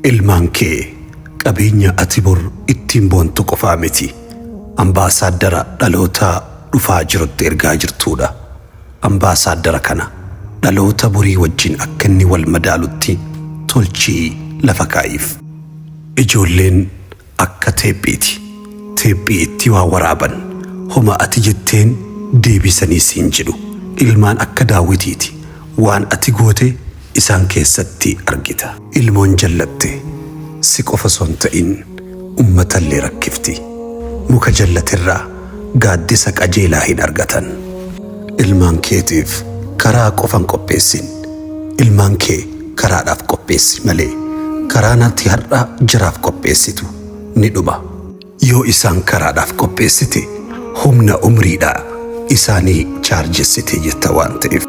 Ilmaan kee qabeenya ati bor ittiin boontu qofaa miti. Ambaasaaddara dhaloota dhufaa jirutti ergaa jirtuudha. Ambaasaaddara kana dhaloota borii wajjin akka inni wal madaalutti tolchii lafa kaa'iif. Ijoolleen akka teephiiti. Teephii itti waa waraaban. Homa ati jetteen deebisanii siin jedhu. Ilmaan akka daawwitiiti. Waan ati goote isaan keessatti argita. Ilmoon jallatte si qofa osoo hin ta'in ummatallee rakkifti. Muka jallaterraa gaaddisa qajeelaa hin argatan. Ilmaan keetiif karaa qofa hin qopheessin. Ilmaan kee karaadhaaf qopheessi malee karaan ati har'a jaraaf qopheessitu ni dhuma. Yoo isaan karaadhaaf qopheessite humna umriidhaa isaanii chaarjessite jetta waan ta'eef.